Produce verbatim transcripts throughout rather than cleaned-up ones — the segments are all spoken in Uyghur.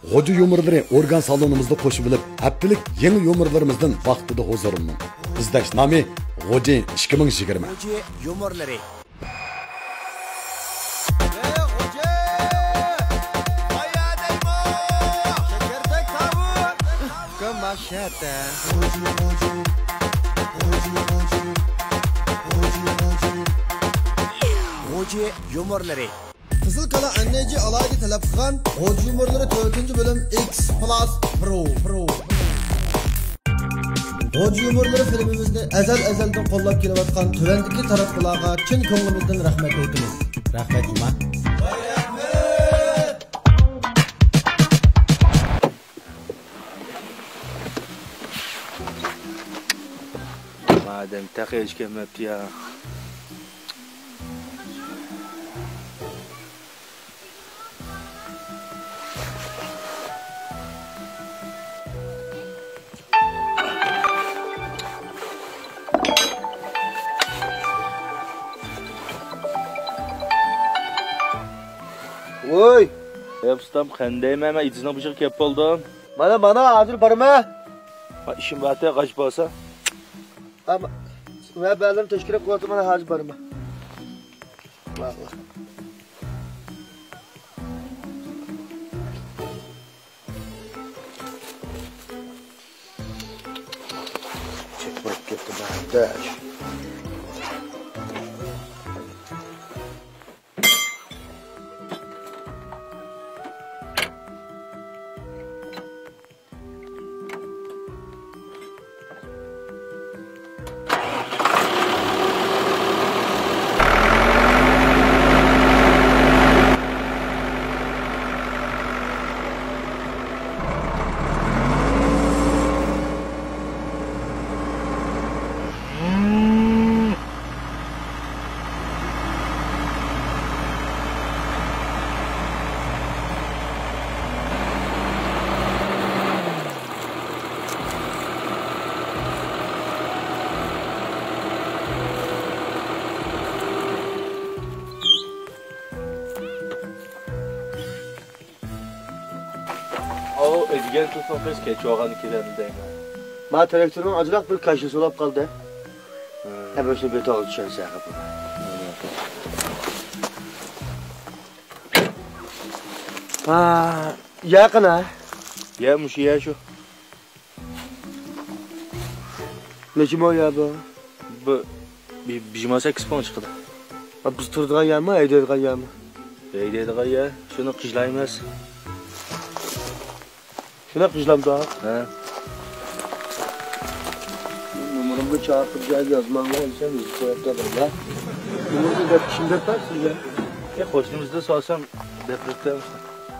غوجا يۇمۇرلىرى ئورگان سالونىمىزدا قوشۇۋېلىپ، ھەپتىلىك يېڭى يۇمۇرلىرىمىزدىن ۋاقتىدا ھۇزۇرلىنىڭ. ئىزدەش نامى: غوجا ئىككى مىڭ يىگىرمە. غوجا يۇمۇرلىرى. ئەي غوجا! قايا دەيمۇ؟ چېكەردەك تاۋۇ! ئۇكام، مانا شەتە. غوجا يۇمۇرلىرى. قىزىل كالا ئەن ئەي جى ئالاھىدە تەلەپ قىلغان غوجا يۇمۇرلىرى تۆتىنچى بۆلۈم ئېكس پىلاس پرو، پرو. غوجا يۇمۇرلىرى فىلىمىمىزنى ئەزەل-ئەزەلدىن قوللاپ كېلىۋاتقان تۆۋەندىكى تاراتقۇلارغا چىن كۆڭلىمىزدىن رەھمەت ئېيتىمىز. رەھمەت جۇما. ئادەم تېخى ھېچ كەلمەپتۇ يا. ۋوي! ئەي ئۇستام، قاندايمەن، مەن ئېتىزنىڭ بېشىغا كەپ بولدۇم. مانا، مانا، ھازىر بارىمەن. ھا، ئىشىم بار ئەتە، غاچ بولسا. ھا، ما-، مەن بەلىم تەشكىل قىلىۋاتىمەن، ھازىر بارىمەن. ۋاھ، ۋاھ. چېكىپ كەتتى بەردەش. ئاۋۇ ئۆدىگەن تۇرسۇن قىز كەچ بولغان كېلەمدۇ دەيمەن. ما تىراكتورنىڭ ئازراق بىر كاشىسى بولاپ قالدى. ھە. ھە، بىر شۇ بىر توغرا چۈشەنسە خاپا. ھا، ياقىنا. يا، مۇشۇ يا شۇ. نەچچە مو يا بۇ؟ بۇ بىر، بىر يىگىرمە سەككىز پۇڭ چىقىدۇ. ھا، بىز تۇرىدىغان يەرمۇ، ھەيدەيدىغان يەرمۇ؟ ھەيدەيدىغان يەر. شۇنى قىجلايمىز. شۇنداق قىجلامدا؟ ھە. نومۇرۇمغا چاقىرىپ جايىغا يازماڭلار دېسەم، يېزىپ قويۇپتۇ ئادەملەر. نومۇرنى دەپ كىم دەپ بەر سىزگە؟ يا، قوشنىمىزدىن سورىسام دەپ بېرىپتۇ.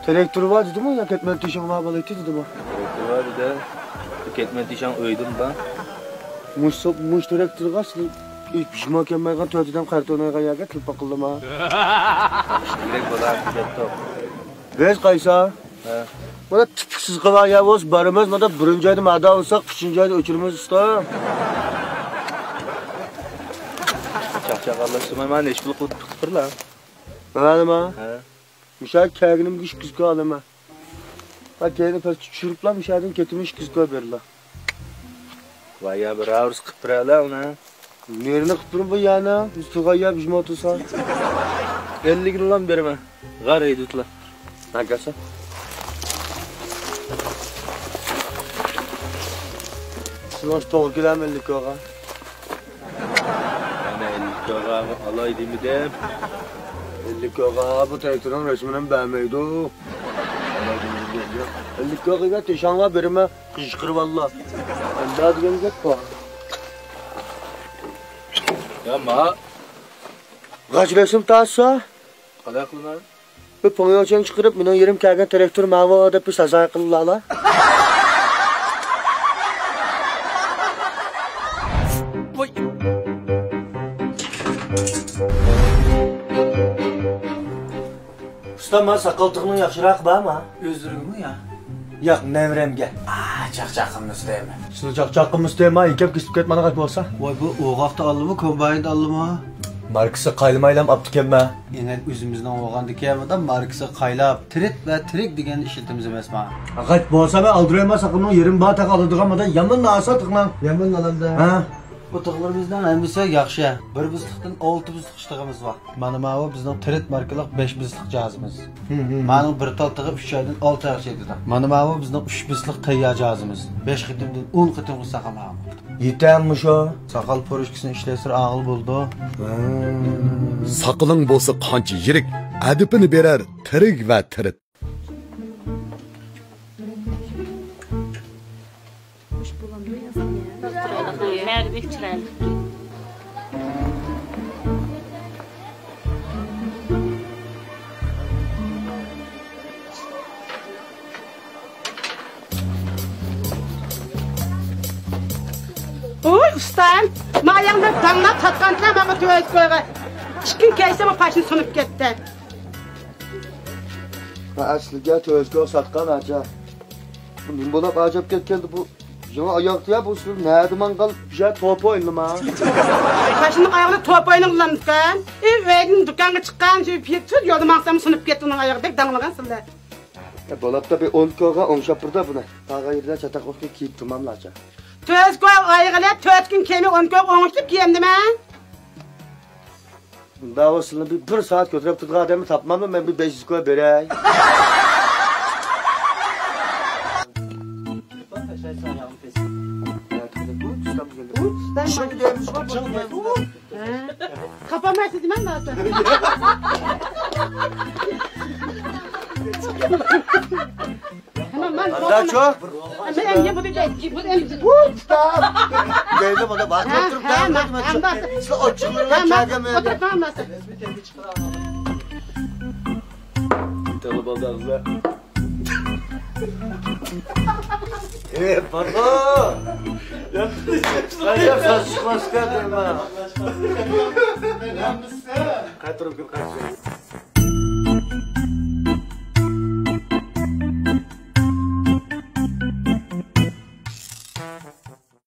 تىراكتور بار دېدىمۇ يا كەتمەن تېشىڭ بار بالا ئىتى دېدىمۇ؟ تىراكتور بار دېدى. كەتمەن تېشىڭ ئۆيدىمۇ بار. مۇش، مۇش تىراكتورغا سىز پىشما كەلمەيدىغان تۆت ئادەم قارتا ئوينايدىغان يەرگە كېلىپ باقىلىما. كېرەك بولار دەپتۇ. بىز قايسا؟ ھە. مانا تىپىك سىز قىلغان يەر بولسا بارىمىز، مانا بىرىنچى ئايدا مادا بولساق ئۈچىنچى ئايدا ئۆچۈرىمىز ئۇستا. چاقچاق ئارىلاشتۇرماي مانا نەچچە پۇل قىلىپ تۇتۇپ بېرىلا. مانا نېمە؟ ھە. مۇشۇ كەلگىنىمگە ئىككى يۈز كوي ئالىمەن. ھە، كەينى پەسكە چۈشۈرۈپلا مۇشۇ يەردىن كېتىمىز ئىككى يۈز كوي بېرىلا. ۋاي يا، بىر ئاۋرىس قىپ بېرەلە ئۇنى. نېرىنى قىپ بېرىم بۇ يەنى؟ بىز تۇرغان يەر بىژمو تۇرسا. ئەللىكنىلا بېرىمەن. غار ھەيدىۋېتىلا. ھە، كەلسە. سىز مانا شۇ توغرا كېلەرمۇ ئەللىك كويغا؟ مانا ئەللىك كويغا ئالاي دېمىدىم. ئەللىك كويغا بۇ تىراكتورنىڭ رەسىمىنىمۇ بەرمەيدۇ. ئەللىك كويغا تېشاڭلار بېرىمەن، قىچقىرىۋاللا. ئەمدى دېگەن گەپ بار. يا ما. غاچ رەسىم تارتسا. قانداق قىلىمەن؟ بىر پوڭياڭچەڭ چىقىرىپ، مېنىڭ يېرىم كەلگەن تىراكتور ماۋۇ دەپ بىر سازا قىلىۋالا. ۋاي. ئۇستا، ما ساقال تىغنىڭ ياخشىراقى بارما؟ ئۆزلىرىگىمۇ يا؟ ياق، نەۋرەمگە. ئا، چاقچاق قىلمىسا دەيمەن. سىلى چاقچاق قىلمىسا دەيمەن، ئېكەپ كېسىپ كەتمەن غاچ بولسا. ۋاي، بۇ ئوغاقتا ئالدىمۇ، كومبايندا ئالدىمۇ؟ ماركىسى قايلىمايلام ئاپتىكەنمەن. ئەنە ئۆزىمىزنىڭ بولغاندىكى مۇنداق ماركىسى قايلاپ، تىرىت ۋە تىرىك دېگەننى ئىشلىتىمىز ئەمەسما؟ ئاغاچ بولسا مەن ئالدىرايمەن، ساقىلنىڭ يېرىم بار تاقا ئالىدىغان مۇنداق يامان ناسا تىقنىڭ. يامان ئالامدا. ھە؟ بۇ تىغلىرىمىزنىڭ ھەممىسى ياخشى. بىر بىزلىقتىن ئالتە بىزلىق ئىشلىتىمىز بار. مانا ماۋۇ بىزنىڭ تىرىت ماركىلىق بەش بىزلىق جاھازىمىز. ھە، ھە، ھە. مانىڭ بىر تال تىغى ئۈچ ئايدىن ئالتە ئايغىچە يېتىدۇ. مانا ماۋۇ بىزنىڭ ئۈچ بىزلىق تەييار جاھازىمىز. بەش قېتىمدىن ئون قېتىمغىچە ساقال ماڭىدۇ. يېتەم مۇشۇ. ساقال پۇرۇشكىسىنى ئىشلەتسىلە ئاغىل بولىدۇ. ھە. ساقىلىڭ بولسا قانچە يىرىك، ئەدىپىنى بېرەر تىرىك ۋە تىرىت. خۇش بولامدۇ ياسىمىن؟ مەرى بەك چىرايلىق. ۋوي ئۇستام، ماياڭدا داڭلاپ ساتقانتىلا ماڭا تۆۋەن كويغا. ئىككى كۈن كەيسىمۇ پاشنى سۇنۇپ كەتتى. ھە، ئەسلىگە تۆزگە ساتقان ئاچا. بۇ نېمە بولاپ ئاجاپ كەتكەندى بۇ؟ يېڭى ئاياغ يا بۇ سىلەر نەدە ماڭغان؟ بىر توپ ئوينىما. قاشۇنداق ئاياغنى توپ ئوينىغانلامدىكەن؟ ئى، ئۆيدىن دۇكانغا چىققان شۇ پېتىز يولدا ماڭسام سۇنۇپ كەتتى ئۇنىڭ ئاياغى، بەك داڭلىغان سىلەر. يا بولاپتا بىر ئون كوغا ئوڭشاپ بىردە بۇنى. تاغا يېرىدە چاتاق ئوقۇپ كىيىپ تۇرماملا ئاچا. تۆت كوغا ئايىغىلى تۆت كۈن كىيمەي ئون كوغا ئوڭشىتىپ كىيەمدىمەن. مۇنداق بولسىلا بىر، بىر سائەت كۆتۈرۈپ تۇرىدىغان ئادەمنى تاپمامدۇ، مەن بىر بەش يۈز كوي بېرەي. تاپالمايسىز دېمەن ھازىر. ئانداچۇ؟ مەن ئەمدى بۇنى دەيدۇ، بۇنى ئەمدى. دەيدۇ، بۇنى بار. ھە، تۇرۇپ ھە، دەيدۇ، مەن، مەن، مەن، مەن، سىلەر ئاچچىقلىرىڭلار ھە، مەن، چاگەم ئۆيدە. ئولتۇرۇپ ماڭماسا. تەلەپ ئالدى ئەي، بارغۇ. يا، يا، ساز چىقماسكەن دەيمەن. قايتۇرۇپ كىر، قايتۇرۇپ.